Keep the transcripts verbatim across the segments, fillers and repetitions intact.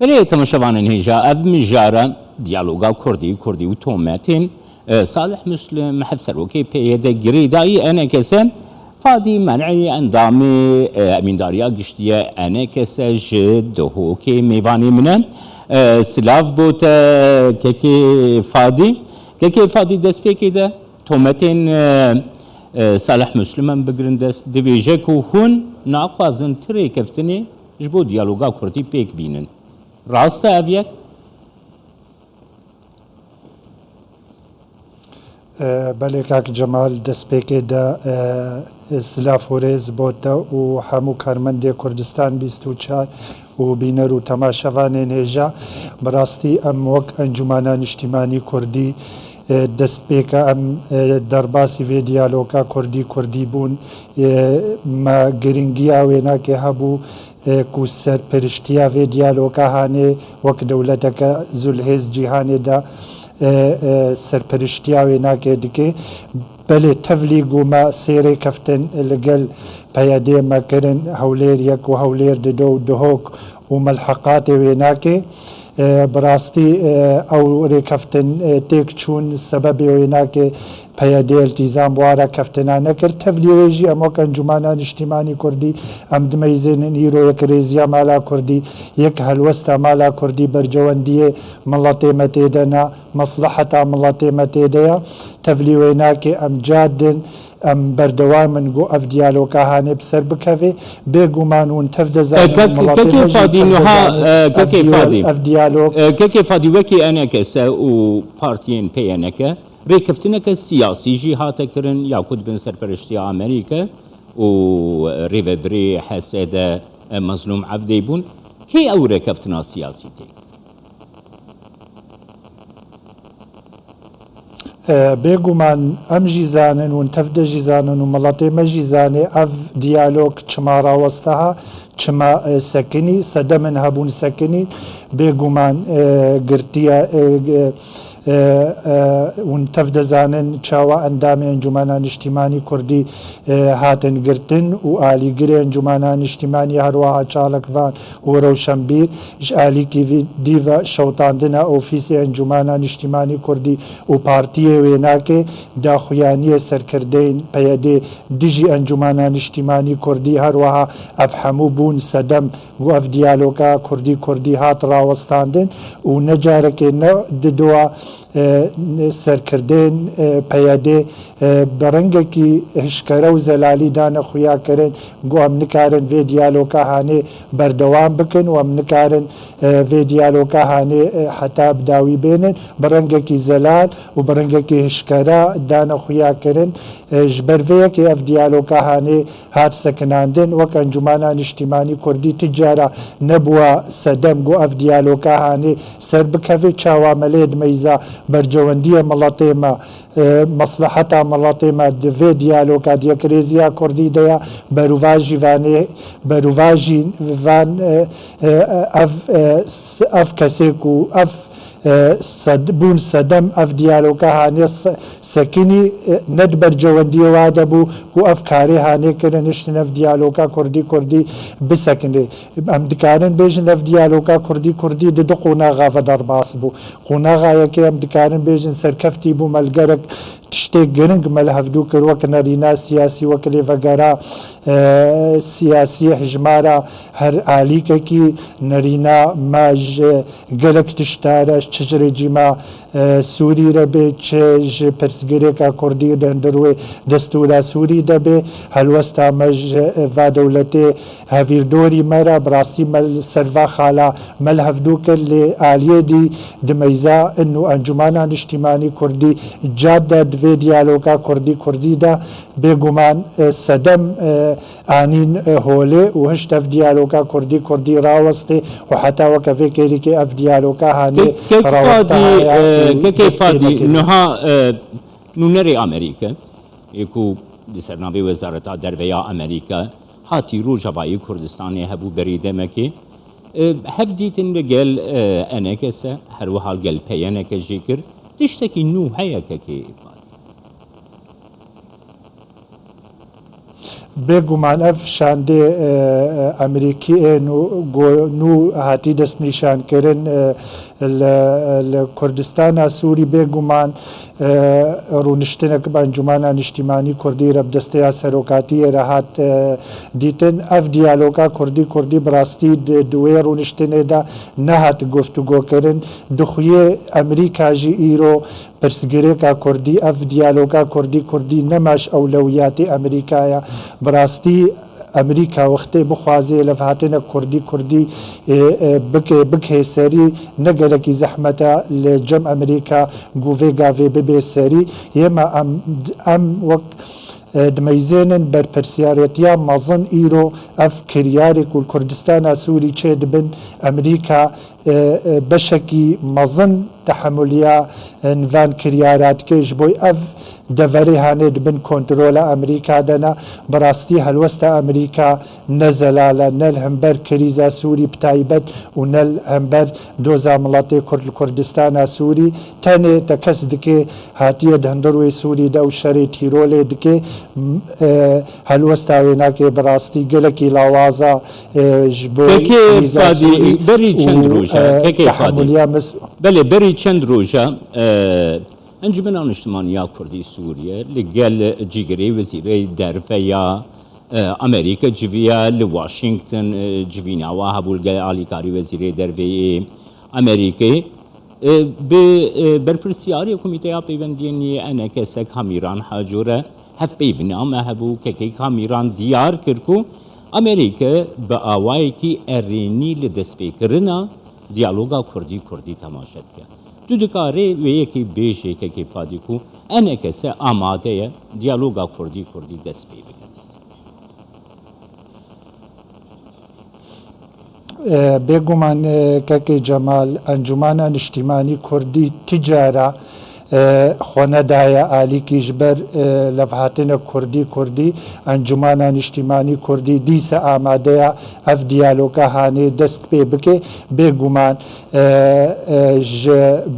Belê temaşevanên hêja, ev mijara diyaloga Kurdî, Kurdî û tometên, e, Salih Muslim, hevserokê P Y D girêdayî E N K S, Fadî Men'î endamê, e, Emîndariya Giştî ye E N K S ji Duhokê mêvanê min e. E, silav bo te kekê Fadî. Kekê Fadî destpêkê de tometên, e, e, Salih Muslim em bigirin dest. Dibêje ku hûn naxwazin ti rêkeftinê ji bo diyaloga Kurdî pêk bînin. Rast e ev yek? E, belê kak Cemal, destpêkê de, e, silav û rêz bo te û hemû karmendê Kurdistan bîst û çar û bîner û temaşevanên hêja. Bi rastî em wek Encûmena Niştîmanî Kurdî, e, destpêka em, e, derbasî vê diyaloga Kurdî Kurdî bûn. E, me giringiya wênakê hebû, e, ku serperiştiya vê diyaloga hanê wek dewleteke zulhêz cîhanê de, e, e, serperiştiya wênakê dike. Belê tevlî ku me sê rêkeftin li gel P Y D me kirin, Hewlêr yek û Hewlêr dido û Duhok û melheqatê wênakê. E, bi rastî, e, ew rêkeftin, e, têk çûn, sebebê wênakê P Y D îltîzam bi wan re keftina nekir. Tevlî wê jî em wek Encûmena Niştîmanî Kurdî em dimeyzênin îro yek rêziya mala Kurdî, yek helwesta mala Kurdî, bercewendiyê miletê me tê de ne, mesleheta miletê me tê de ye. Tevlî wênakê em cadin, em berdewam in ku ev diyaloga hanê bi ser bikeve. Bêguman hûn tev E, dezanin, kek-, miletê kekê me jî Fadî tev niha, dezanin. e, Ev kekê diyo-, Fadî. Ev diyalog E, kekê Fadî, wekî E N K S û partiyên P Y N K rêkeftineke siyasî jî hate kirin, ya ku dibin serperiştiya Amerîke û rêvebirê H S D, e, Mezlûm Evdê bûn. Kê ew rêkeftina siyasî tê? E, bêguman em jî zanin, hûn tev de jî zanin û miletê me jî zanê ev diyalog çima raweste ha, çima, e, sekinî, sedemên hebûn sekinî. Bêguman, e, girtiye, e, e, e, e, hûn tev de zanin çawa endamê Encûmena Niştîmanî Kurdî, e, hatin girtin û alîgirê Encûmena Niştîmanî, her wiha çalakvan û rewşenbîr ji alîkî vî dî ve şewitandina ofîsê Encûmena Niştîmanî Kurdî û partiyê wênakê daxuyaniyê serkirdeyên P Y D dijî Encûmena Niştîmanî Kurdî, her wiha ev hemû bûn sedem ku ev diyaloga Kurdî Kurdî hat rawestandin û ne carekê ne didoa, e, serkirdeyên, e, P Y D, e, bi rengekî hişkere û zelalî dane xuya kirin ku em nikarin vê diyaloga hanê berdewam bikin û em nikarin, e, vê diyaloga hanê, e, heta bi dawî bênin. Bi rengekî zelal û bi rengekî hişkere dane xuya kirin. E, ji ber vê yekê ev diyaloga hanê hat sekinandin. Wek Encûmena Niştîmanî Kurdî ti cara nebûwa sedem ku ev diyaloga hanê ser bikeve. Çawa me lê dimeyza bercewendiyê miletê me, e, mesleheta miletê me di vê diyaloga di yekrêziya Kurdî de ya, berûvajî vanê, berûvajî van, e, e, ev, e, s-, ev kesê ku ev, e, sed-, bûn sedem ev diyaloga hanê se-, sekinî, e, ne di bercewendiyê wa de bû ku ev karê hanê kirin hiştin ev diyaloga Kurdî Kurdî bisekinê. Em dikarin bêjin ev diyaloga Kurdî Kurdî di du qonaxa ve derbas bû. Qonaxa yekê em dikarin bêjin serkeftî bû, me li gelek tiştê giring me li hevdû kir, wek nerîna siyasî, wek lêvegera, e, siyasî, hijmara her alîkekî, nerîna me ji gelek tişta re, çi ji rejîma, e, Sûrî re bê, çi ji pirsgirêka Kurdî di hundir wê destûra Sûrî de bê, helwesta me ji va dewletê hevîrdorî me re, bi rastî me li ser va xala me li hevdû kir, lê aliyê dî di meyza in û Encûmena Niştîmanî Kurdî cad de di vê diyaloga Kurdî Kurdî de bêguman, e, sedem, e, anîn, e, holê û hişt ev diyaloga Kurdî Kurdî rawestê û heta weke vê kêrîkê ev diyaloga hanê Kek-, kek raweste Fadî, haya e, û kekê dest pê Fadî, nekiriye. Niha, e, nûnerê Amerîke, ê ku di ser navê Wezareta Derve ya Amerîka hatî Rojavayê Kurdistanê hebû berî demekê. E, hevdîtin li gel, e, E N K S, her wiha li gel P Y N K jî kir. Tiştekî nû heye kekê Fadî? Bêguman ev şandê, e, e, Amerîkî ê nû, go-, nû hatî destnîşankirin, e, li, li Kurdistana Sûrî bêguman, e, rûniştinek bi Encûmena Niştîmanî Kurdî re bi desteya serokatiyê re hat, e, dîtin. Ev diyaloga Kurdî-Kurdî bi rastî di, di wê rûniştinê de nehat guftûgokirin. Dixuye Amerîka jî îro pirsgirêka Kurdî, ev diyaloga Kurdî-Kurdî nema ji ewlewiyatê Amerîka ye. Bi rastî Amerîka wextê bixwaze levhatina Kurdî-Kurdî, ê, ê, bike, bike serî, ne gelekî zehmet e li cem Amerîka ku vê gavê bibe serî. Yê me em, em wek, e, dimeyzênin berpirsiyaretiya mezin îro ev kiryarê ku li Kurdistana Sûrî çêdibin Amerîka, e, e, beşekî mezin tehemuliya, e, van kiryara dike, ji bo ev deverê hanê di bin kontrola Amerîka de ne. Bi rastî helwesta Amerîka ne zelal e, ne li hember krîza Sûrî bi taybet û ne li hember doza miletê Kurd li Kurdistana Sûrî. Tenê te kes dike hatiye di hundir wê Sûrî de û şerê tîrolê dike, m-, e, helwesta wê nake bi rastî gelekî lawaza, e, ji bo Kekê krîza Fadî, Sûrî berî û, çend roja, e, Kekê Fadî. Tehemuliya mis- Belê, berî çend roja, e, Encûmena Niştimaniya Kurdî Sûriye li gel cîgirê wezîrê derve ya, e, Amerîka civiya li Washington, e, civîna wa hebû li gel alîkarî wezîrê derve yê Amerîkê. E, bi, e, berpirsiyarê Komîteya Peywendiyên yê Enekesek Hamîran Haco re hevpeyvîna me hebû. Kekê Hamîran diyar kir ku Amerîka bi awayekî erênî li destpêkirina diyaloga Kurdî-Kurdî temaşe dike. Tu dikarî wê yekê bêjê, Kekê Fadî, ku Enekese amade ye diyaloga Kurdî-Kurdî dest pê bike dîsa? E, bêguman, e, Kekê Cemal, Encûmana Niştîmanî Kurdî ti cara, e, xwe nedaye alîkî ji ber, e, levhatina Kurdî-Kurdî. Encûmana Niştîmanî Kurdî dîsa amade ye ev diyaloga hanê dest pê bike. Bêguman, e, e, ji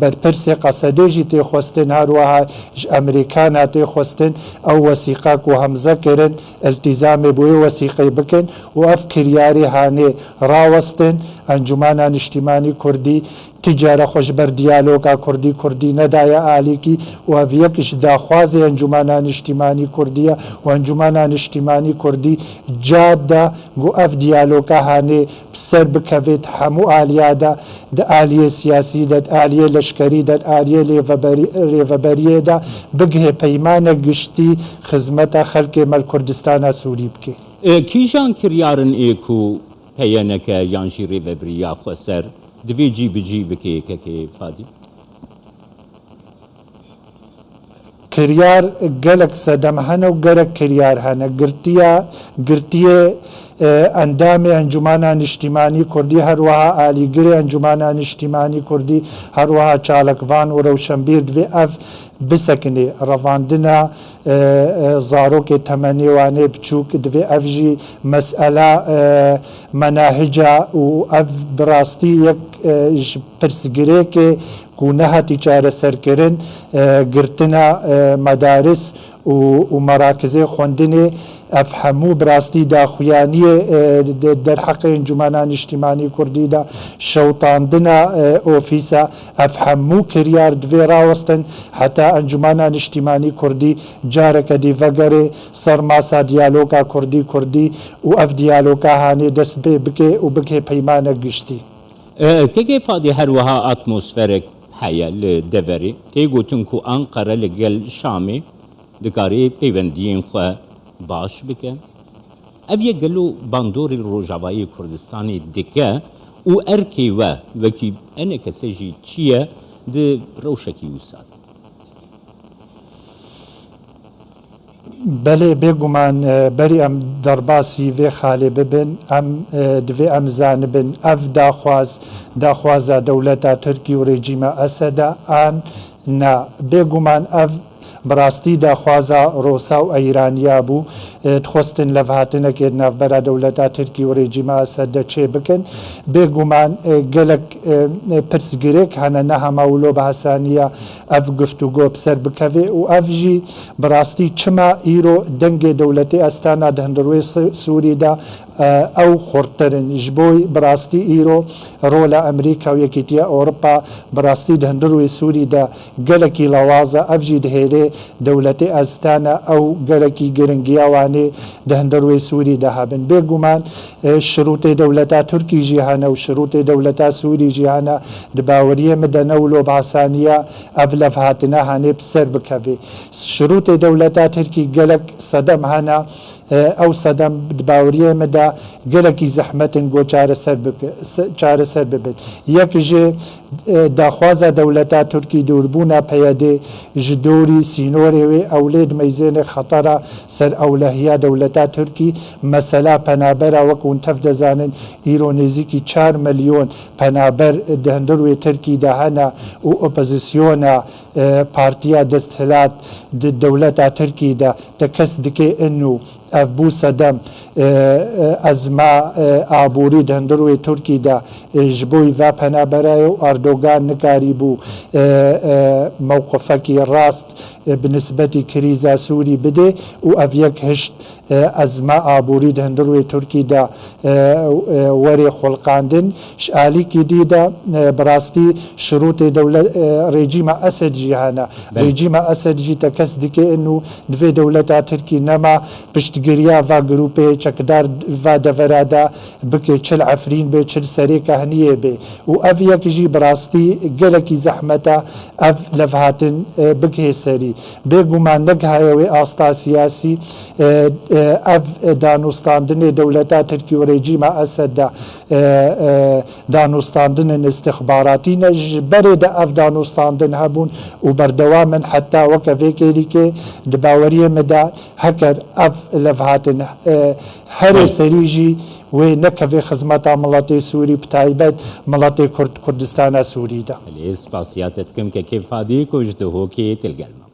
berpirsê Qesedê jî tê xwestin, her wiha ji Amerîkana tê xwestin ew wesîqa ku hemze kirin, îltîzamê bi wê wesîqê bikin û ev kiryarê hanê rawestin. Encûmana Niştîmanî Kurdî ti care xwe ji ber diyaloga Kurdî-Kurdî nedaye alîkî û ev yek ji daxwazê Encûmana Niştîmanî Kurdî ye û Encûmana Niştîmanî Kurdî cad da ku ev diyaloga hanê bi ser bikevê di hemû aliya de, di aliyê siyasî de, di aliyê leşkerî de, di aliyê lêveberî-, rêveberiyê de bigihê peymanek giştî xizmeta xelkê me li Kurdistana Sûrî bike. E, kîjan kiryarin ê ku P Y N K yan jî rêvebiriya xweser divê cî bi cî bike, Kekê Fadî? Kiryar gelek sedem hene û gerek kiryar hene. Girtiya, girtiyê, e, endamê Encûmana Niştîmanî Kurdî, her wiha alîgirê Encûmana Niştîmanî Kurdî, her wiha çalakvan û rewşenbîr divê ev bisekinê. Revandina, e, e, zarokê temenê wanê biçûk divê ev jî mesela, e, menahica û ev bi rastî yek, e, ji pirsgirêkê ku nehatî çareserkirin, e, girtina, e, medaris û, û merakizê xwendinê, ev hemû bi rastî daxuyaniyê, e, de-, derheqê Encûmena Niştîmanî Kurdî de, şewitandina, e, ofîsa, ev hemû kiryar divê rawestin heta Encûmena Niştîmanî Kurdî careke dî vegerê ser masa diyaloga Kurdî-Kurdî û ev diyaloga hanê dest pê bike û bike peymanek giştî. E, Kekê Fadî, her wiha atmosferek heye li deverê. Tê gotin ku Anqara li gel Şamê dikarê peywendiyên xwe baş bike. Ev yek gelo bandorê li Rojavayê Kurdistanê dike û erkê we wekî enekese jî çi ye di rewşekî wisa de? Belê, bêguman, e, berî em derbasî vê xalê bibin, em, e, divê em zanibin, ev daxwaz, daxwaza dewleta Tirkî û rejîma Esed e an na. Bêguman ev Bi rastî daxwaza Rosa û Eyraniya bû, e, dixwestin levhatinekê di navbera dewleta Tirkî û rejîma Esed de çê bikin. Bêguman, e, gelek, e, pirsgirêk hene, ne hema wilo bi hesaniya ev guftûgo bi ser bikeve û ev jî bi rastî çima îro dengê dewletê Astana di hundirwê Sû-, Sûrî de, e, ew xurttir in. Ji bo bi rastî îro rola Amerîka û Yekîtiya Ewropa bi rastî di hundirwê Sûrî de gelekî lawaz e. Ev jî dihêle dewletê Astana ew gelekî giringiya wanê di hundirwê Sûrî de hebin. Bêguman, e, şirûtê dewleta Tirkî jî hene û şirûtê dewleta Sûrî jî hene. Di baweriyê min de ne wilo bi asaniya ev levhatina hanê bi ser bikeve. Şirûtê dewleta Tirkî gelek sedem hene. E, ew sedem di baweriyê min de gelekî zehmet in ku çareser bike-, se-, çareser bibin. Yek ji, e, daxwaza dewleta Tirkî dûrbûna P Y D ji dorî sînorê wê ew lê dimeyzêne xetera ser ewlehiya dewleta Tirkî. Mesela penabera, wek hûn tev dizanin, îro nêzîkî çar milyon penaber di hundir wê Tirkî de hene û opozisyona, e, partiya desthilat di dewleta Tirkî de tekez dike inu ev bû sedem, e, e, ezma, e, aborî di hundir wê Tirkî de, e, ji bo va penaberayê û Erdogan nikarîbû, e, e, mewqifekî rast, e, bi nisbetî krîza Sûrî bide û ev yek hişt, e, ezma aborî di hundir wê Tirkî de, e, e, were xulqandin. Ji alîkî dî de, e, bi rastî şirûtê dewle-, e, rejîma Esed jî hene. Belê. Rejîma Esed jî tekez dike inu divê dewleta Tirkî nema piştgiriya va grûpê çekdar va devera de bike, çil Efrîn be, çil Serê Kehniyê be. Û ev yek jî bi rastî gelekî zehmet e ev levhatin, e, bigihê serî. Bêguman negihaye wê asta siyasî, e, e, ev danûstandinê dewleta Tirkî û rejîma Esed de, e, e, danûstandinên istixbaratî ne. Ji berê de ev danûstandin hebûn û berdewam in heta weke vê kêlîkê. Di baweriyê min de heker ev levhatin, e, herê Belê. serî jî wê nekeve xizmeta miletê Sûrî, bi taybet miletê Kurd, Kurdistana Sûrî de. Belê, spasiya te dikim kekê Fadî ku ji Duhokê tu li gel me.